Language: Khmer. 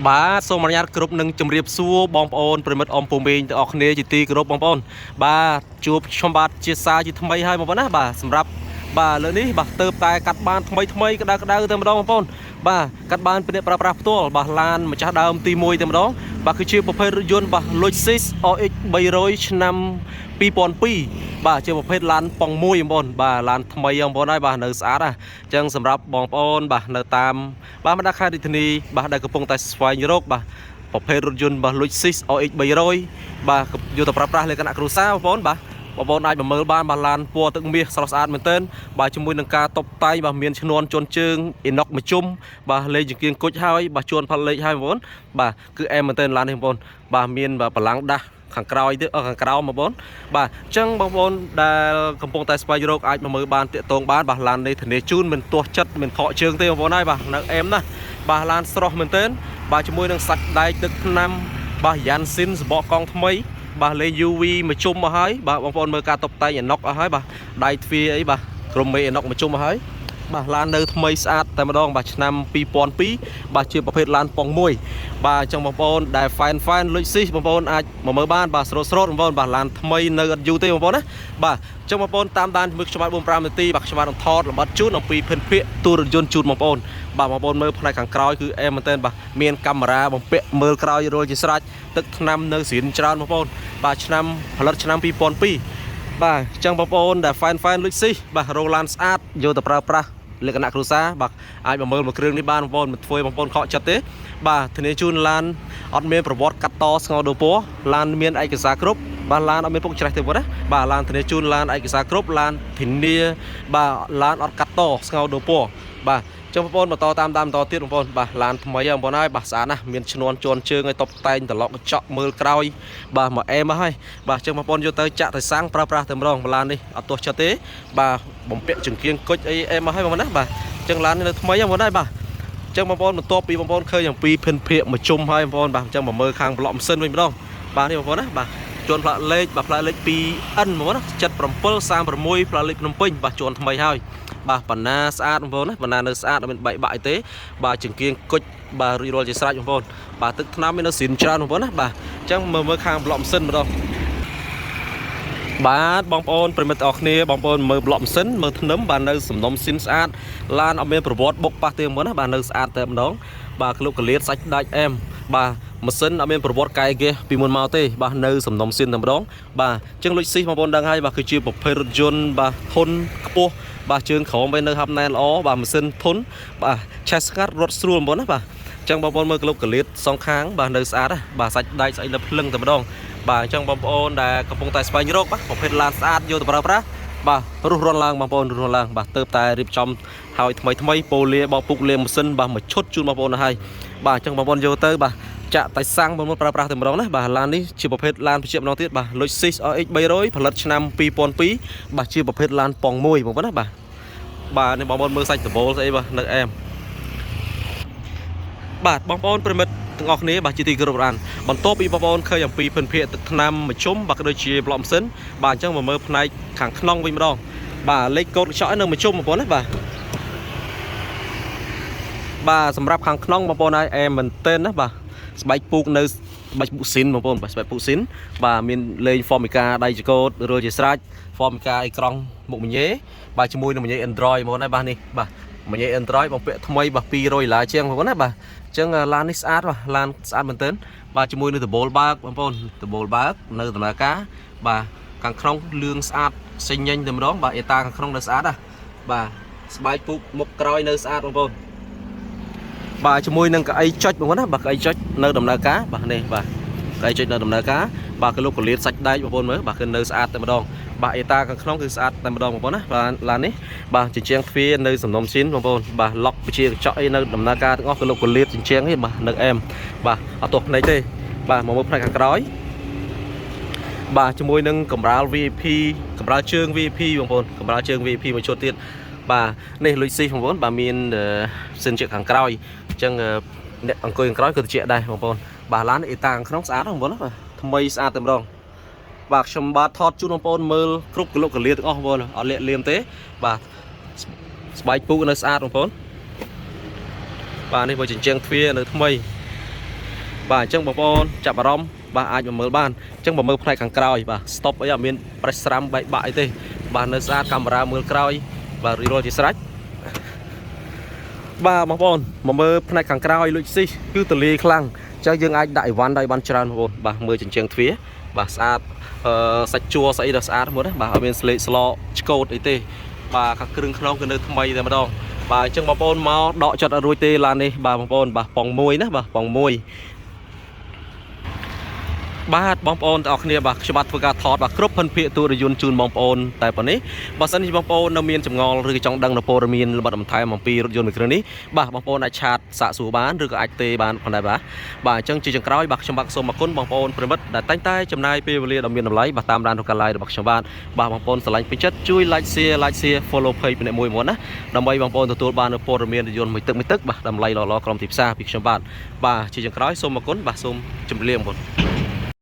បាទសូមអនុញ្ញាតគ្រប់នឹងជម្រាបសួរបងប្អូនប្រិមិត្តអមពូមីងទាំងអស់គ្នាជាទីគោរពបងប្អូនបាទជួបខ្ញុំបាទជាសាជាថ្មីហើយបងប្អូនណាបាទសម្រាប់បាទលើនេះបាទទៅតែកាត់បានថ្មីថ្មីក្តៅក្តៅតែម្ដងបងប្អូនបាទកាត់បានពីអ្នកប្រើប្រាស់ផ្ទាល់បាទឡានម្ចាស់ដើមទី1តែម្ដងបាទគឺជាប្រភេទរថយន្តបាទ Lexus RX 300ឆ្នាំ2002បាទជាប្រភេទឡានប៉ុងមួយបងប្អូនបាទឡានថ្មីបងប្អូនហើយបាទនៅស្អាតណាអញ្ចឹងសម្រាប់បងប្អូនបាទនៅតាមបាទបណ្ដាខេត្តរាជធានីបាទដែលកំពុងតែស្វែងរកបាទប្រភេទរថយន្តបាទ Lexus RX 300បាទយកទៅប្រើប្រាស់លក្ខណៈគ្រួសារបងប្អូនបាទបងប្អូនអាចមកមើលបានបាទឡានពណ៌ទឹកមាសស្រស់ស្អាតមែនទែនបាទជាមួយនឹងការតុបតែងបាទមានឈ្នាន់ជន់ជើងអ៊ីណុកមជុំបាទលេខចង្គៀងគុជហើយបាទជួនផលលេខហើយបងប្អូនបាទគឺអែមមែនទែនឡាននេះបងប្អូនបាទមានបាទបលាំងដាស់ខាងក្រោយទៀតអឺខាងក្រោមបងប្អូនបាទអញ្ចឹងបងប្អូនដែលកំពុងតែស្វែងរកអាចមកមើលបានតាក់ទងបានបាទឡាននេះធានាជូនមិនទាស់ចិត្តមិនខកជើងទេបងប្អូនហើយបាទនៅអែមណាស់បាទឡានស្រស់មែនទែនបាទជាមួយនឹងសាច់ដែកទឹកថ្នាំបាទយ៉ាន់ស៊ីនសបកកង់ថ្មី បាទលេង UV មកជុំមកហើយបាទបងប្អូនមើលការតុបតែងអណុកអស់ហើយបាទដៃទ្វារអីបាទក្រុមមេអណុកមកជុំមកហើយបាទឡាននៅថ្មីស្អាតតែម្ដងបាទឆ្នាំ2002បាទជាប្រភេទឡានប៉ុងមួយបាទអញ្ចឹងបងប្អូនដែល fan fan លុចស៊ីសបងប្អូនអាចមកមើលបានបាទស្រូតស្រូតបងប្អូនបាទឡានថ្មីនៅអត់យូរទេបងប្អូនណាបាទអញ្ចឹងបងប្អូនតាមដានជាមួយខ្ញុំបាទ45នាទីបាទខ្ញុំបាទនឹងថតលម្អិតជូនអំពីភិនភាគទូរថយន្តជូនបងប្អូនបាទបងប្អូនមើលផ្នែកខាងក្រោយគឺអែមមែនទែនបាទមានកាមេរ៉ាបំពាក់មើលក្រោយរលជាស្រេចទឹកថ្នាំនៅស្រៀនច្រើនបងប្អូនបាទឆ្នាំផលិតឆ្នាំ2002បាទអញ្ចឹងបងប្អូនដែល fan fan លុចស៊ីសបាទរោឡានស្អាតយកទៅប្រើប្រាស់លក្ខណៈគ្រួសារបាទអាចមកមើលមួយគ្រឿងនេះបានបងប្អូនមិនធ្វើឲ្យបងប្អូនខកចិត្តទេបាទធានាជូនឡានអត់មានប្រវត្តិកាត់តស្ងោដូពណ៌ឡានមានឯកសារគ្រប់បាទឡានអត់មានពុកច្រេះទេបងណាបាទឡានធានាជូនឡានឯកសារគ្រប់ឡានធានាបាទឡានអត់កាត់តស្ងោដូពណ៌បាទចុះបងប្អូនបន្តតាមតាមបន្តទៀតបងប្អូនបាទឡានថ្មីហ្នឹងបងប្អូនហើយបាទស្អាតណាស់មានឈ្នាន់ជន់ជើងឲ្យតុបតែងត្រឡប់កញ្ចក់មើលក្រោយបាទមកអែមមកហើយបាទចឹងបងប្អូនយកទៅចាក់ទៅសាំងប្រើប្រាស់តែម្ដងឡាននេះអត់ទាស់ចិត្តទេបាទបំពាក់ចង្គៀងគុជអីអែមមកហើយបងប្អូនណាបាទចឹងឡាននេះនៅថ្មីហ្នឹងបងប្អូនហើយបាទចឹងបងប្អូនបន្ទាប់ពីបងប្អូនឃើញអំពីភិនភាកមកជុំហើយបងប្អូនបាទចឹងមកមើលខាងប្លុកម៉ាស៊ីនវិញម្ដងបាទនេះបងប្អូនណាបាទជន់ផ្លាកលេខបាទផ្លាកលេខ 2N បងប្អូនណា7736ផ្លាកលេខភ្នំពេញបាទជន់ថ្មីហើយបាទបណ្ណាស្អាតបងប្អូនណាបណ្ណានៅស្អាតអត់មានបែកបាក់អីទេបាទចង្គៀងគុជបាទរួចរាល់ជាស្រេចបងប្អូនបាទទឹកថ្នាំមាននៅស៊ីនច្រើនបងប្អូនណាបាទអញ្ចឹងមើលមើលខាងប្លុកម៉ាស៊ីនម្ដងបាទបងប្អូនប្រិមិត្តទាំងអស់គ្នាបងប្អូនមើលប្លុកម៉ាស៊ីនមើលធ្នឹមបាទនៅសំណុំស៊ីនស្អាតឡានអត់មានប្រវត្តិបុកប៉ះទេបងប្អូនណាបាទនៅស្អាតតែម្ដងបាទក្លុកកលៀតសាច់ដាច់អែមបាទម៉ាស៊ីនអត់មានប្រវត្តិកែហ្គេសពីមុនមកទេបាទនៅសំណុំស៊ីនតែម្ដងបាទអញ្ចឹងលុចស៊ីសបងប្អូនដឹងហើយបាទគឺជាប្រភេទរថយន្តបាទធុនខ្ពស់បាទជើងក្រោមវិញនៅហាប់ណែនល្អបាទម៉ាស៊ីនធុនបាទឆេះស្កាត់រត់ស្រួលបងប្អូនណាបាទអញ្ចឹងបងប្អូនមើលក្លុកកលៀតសងខាងបាទនៅស្អាតណាបាទសាច់ដែកស្អីនៅភ្លឹងតែម្ដងបាទអញ្ចឹងបងប្អូនដែលកំពុងតែស្វែងរកបាទប្រភេទឡានស្អាតយកទៅប្រើប្រាស់បាទរុះរាន់ឡើងបងប្អូនរុះរាន់ឡើងបាទទៅតែរៀបចំហើយថ្មីថ្មីប៉ូលាបោកពុកលាងម៉ាស៊ីនបាទមួយឈុតជូនបងប្អូនទៅហើយបាទអញ្ចឹងបងប្អូនយកទៅបាទចាក់តែសាំងបងប្អូនប្រើប្រាស់តែម្ដងណាបាទឡាននេះជាប្រភេទឡានប្រជាម្ដងទៀតបាទ Lexus RX 300ផលិតឆ្នាំ2002បាទជាប្រភេទឡានប៉ុងមួយបងប្អូនណាបាទបាទនេះបងប្អូនមើលសាច់ដបូលស្អីបាទនៅអែមបាទបងប្អូនប្រិមិត្តទាំងអស់គ្នាបាទជាទីគោរពរាប់អានបន្ទាប់ពីបងប្អូនឃើញអំពីភិនភាគទឹកថ្នាំមជុំបាទក៏ដូចជាប្លុកម៉ាស៊ីនបាទអញ្ចឹងមកមើលផ្នែកខាងក្នុងវិញម្ដងបាទលេខកូដកញ្ចក់នៅមជុំបងប្អូនណាបាទបាទសម្រាប់ខាងក្នុងបងប្អូនហើយអែមមែនទែនណាបាទស្បែកពូកនៅស្បែកពូកស៊ីនបងប្អូនបាទស្បែកពូកស៊ីនបាទមានលេង Formica ដៃចកោតរួចជាស្រេច Formica អេក្រង់មុខមញេបាទជាមួយនឹងមញេ Android បងប្អូនហើយបាទនេះបាទមញេ Android បងពាក់ថ្មីបាទ200ដុល្លារជាងបងប្អូនណាបាទអញ្ចឹងឡាននេះស្អាតបាទឡានស្អាតមែនទែនបាទជាមួយនឹងដបូលបើកបងប្អូនដបូលបើកនៅដំណើរការបាទខាងក្នុងលឿងស្អាតសេញញញតែម្ដងបាទអេតាខាងក្នុងនៅស្អាតណាបាទស្បែកពូកមុខក្រោយនៅស្អាតបងប្អូនបាទជាមួយនឹងកៅអីចុចបងប្អូនណាបាទកៅអីចុចនៅដំណើរការបាទនេះបាទកៅអីចុចនៅដំណើរការបាទកលុកកលៀតសាច់ដែកបងប្អូនមើលបាទគឺនៅស្អាតតែម្ដងបាទអេតាខាងក្នុងគឺស្អាតតែម្ដងបងប្អូនណាបាទឡាននេះបាទជញ្ជាំងទ្វារនៅសំណុំស៊ីនបងប្អូនបាទឡុកជាកញ្ចក់អីនៅដំណើរការទាំងអស់កលុកកលៀតជញ្ជាំងនេះបាទនៅអែមបាទអត់ទាស់ភ្នែកទេបាទមកមើលផ្នែកខាងក្រោយបាទជាមួយនឹងកម្រាល VIP កម្រាលជើង VIP បងប្អូនកម្រាលជើង VIP មួយឈុតទៀតបាទនេះលុយស៊ីបងប្អូនបាទមានសិនជាខាងក្រោយអញ្ចឹងអ្នកអង្គុយខាងក្រោយក៏ត្រជាក់ដែរបងប្អូនបាទឡានអេតាខាងក្នុងស្អាតបងប្អូនណាបាទថ្មីស្អាតតែម្ដងបាទខ្ញុំបាទថតជូនបងប្អូនមើលគ្រប់កលុកកលាទាំងអស់បងប្អូនអត់លាក់លៀមទេបាទស្បែកពូកនៅស្អាតបងប្អូនបាទនេះបើជញ្ជាំងទ្វារនៅថ្មី បាទអញ្ចឹងបងប្អូនចាប់អារម្មណ៍បាទអាចមកមើលបានអញ្ចឹងមកមើលផ្នែកខាងក្រោយបាទ stop អីអត់មានប្រេះស្រាំបែកបាក់អីទេបាទនៅស្អាតកាមេរ៉ាមើលក្រោយបាទរួចរាល់ជាស្រេចបាទបងប្អូនមកមើលផ្នែកខាងក្រោយលុចស៊ីសគឺទលាយខ្លាំងអញ្ចឹងយើងអាចដាក់អីវ៉ាន់ได้បានច្រើនបងប្អូនបាទមើលជញ្ជាំងទ្វារបាទស្អាតអឺសាច់ជួរស្អីដល់ស្អាតហ្មងណាបាទអត់មានស្លេកស្លឆ្កូតអីទេបាទខាងគ្រឿងក្នុងគឺនៅថ្មីតែម្ដងបាទអញ្ចឹងបងប្អូនមកដកចិត្តអត់រួចទេឡាននេះបាទបងប្អូនបាទប៉ងមួយណាបាទប៉ងមួយ បាទបងប្អូនទាំងអស់គ្នាបាទខ្ញុំបាទធ្វើការថតបាទគ្រប់ភិនភាគទូរយន្តជូនបងប្អូនតែប៉ុណ្នេះបើសិនជាបងប្អូននៅមានចម្ងល់ឬក៏ចង់ដឹងនៅព័ត៌មានលម្អិតបន្ថែមអំពីរថយន្តមួយគ្រឿងនេះបាទបងប្អូនអាច chat សាកសួរបានឬក៏អាចទេបានផងដែរបាទបាទអញ្ចឹងជាចុងក្រោយបាទខ្ញុំបាទសូមអរគុណបងប្អូនប្រិមិត្តដែលតែងតែចំណាយពេលវេលាដ៏មានតម្លៃបាទតាមដានរកការ live របស់ខ្ញុំបាទបាទបងប្អូនស្រឡាញ់ពេញចិត្តជួយ like share like share follow page ម្នាក់មួយមកណាដើម្បីបងប្អូនទទួលបាននូវព័ត៌មានរថយន្តមួយទឹកមួយទឹកបាទតម្លៃល្អៗក្រុមទីផ្សារពីខ្ញុំបាទបាទជាចុងក្រោយសូមអរគុណបាទសូមជម្រាបលាបងប្អូន។